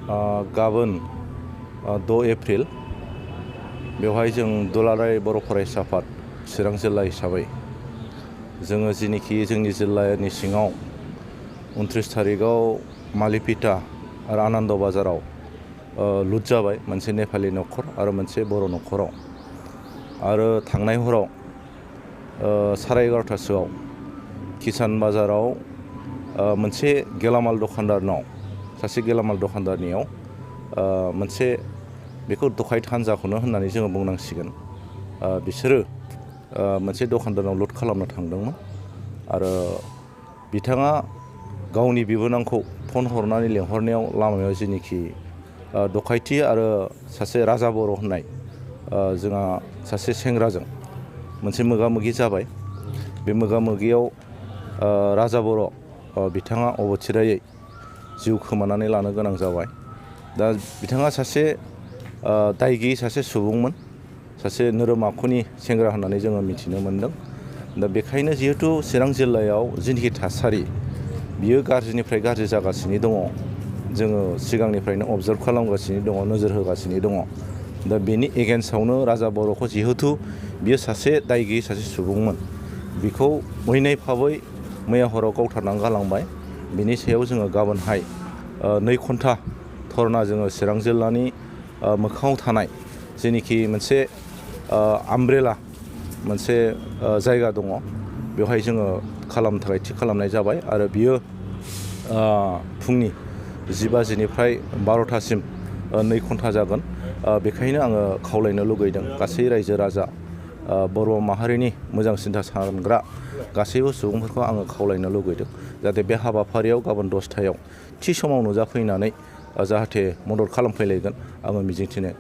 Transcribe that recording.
गाबोन 6 एप्रिल बेवहाय जों दुलाराय बर' फरायसा आफाद चिरां जिल्ला हिसाबै जोङो जिनिखि जोंनि जिल्लानि सिङाव 29 थारिखआव मालिपिटा आरो आनन्द बाजाराव लुट जाबाय मोनसे नेपालि न'खर आरो मोनसे बर' न'खराव आरो थांनाय हराव 11:30सोआव किसान बाजाराव मोनसे गेलामाल दखानदारनाव सासे गेलामाल दखानदारनियाव मोनसे बेखौ दखायत हान्जाखौनो होननानै जोङो बुंनांसिगोन बिसोरो मोनसे दखानदारनाव लुट खालामनो थांदोंमोन आरो बिथाङा गावनि बिबोनांखौ फन हरनानै लेंहरनायाव लामायाव जिनिखि दखायथि आरो सासे राजा बर' होननाय जोंहा सासे सेंग्राजों मोनसे मोगा-मोगि जाबाय बे मोगा-मोगियाव राजा बर' बिथाङा अबथिरायै जिउ खोमानानै लानो गोनां जाबाय। दा बिथाङा सासे दाय गैयै सासे सुबुंमोन, सासे नोरोम आखुनि सेंग्रा होननानै जोङो मिथिनो मोन्दों। दा बेखायनो जिहेथु चिरां जिल्लायाव जिनिखि थासारि बियो गाज्रिनिफ्राय गाज्रि जागासिनो दङ, जोङो सिगांनिफ्रायनो अबजार्भ खालामगासिनो दङ, नोजोर होगासिनो दङ। दा बेनि एगेन्स्टआवनो राजा बर'खौ जिहेथु बियो सासे दाय गैयै सासे सुबुंमोन, बिखौ मैनाय भाबै मैया हराव गावथारनानै गालांबाय। बिनि सायाव जोङो गाबोनहाय 2 घन्टा धरना जोङो चिरां जिल्लानि मोखाङाव थानाय जेनिखि मोनसे आमब्रेला मोनसे जायगा दङ बेवहाय जोङो खालामनो थाखाय थि खालामनाय जाबाय आरो बियो फुंनि 10 बाजिनिफ्राय 12थासिम 2 घन्टा जागोन। बेखायनो आङो खावलायनो लुगैदों गासै रायजो राजा बर' माहारिनि मोजां सिन्था सानग्रा गासैबो सुबुंफोरखौ आङो खावलायनो लुगैदों जाहाथे बे हाबाफारियाव गाबोन 10थायाव थि समाव नुजाफैनानै जाहाथे मदद खालामफैलायगोन आङो मिजिंथिनो।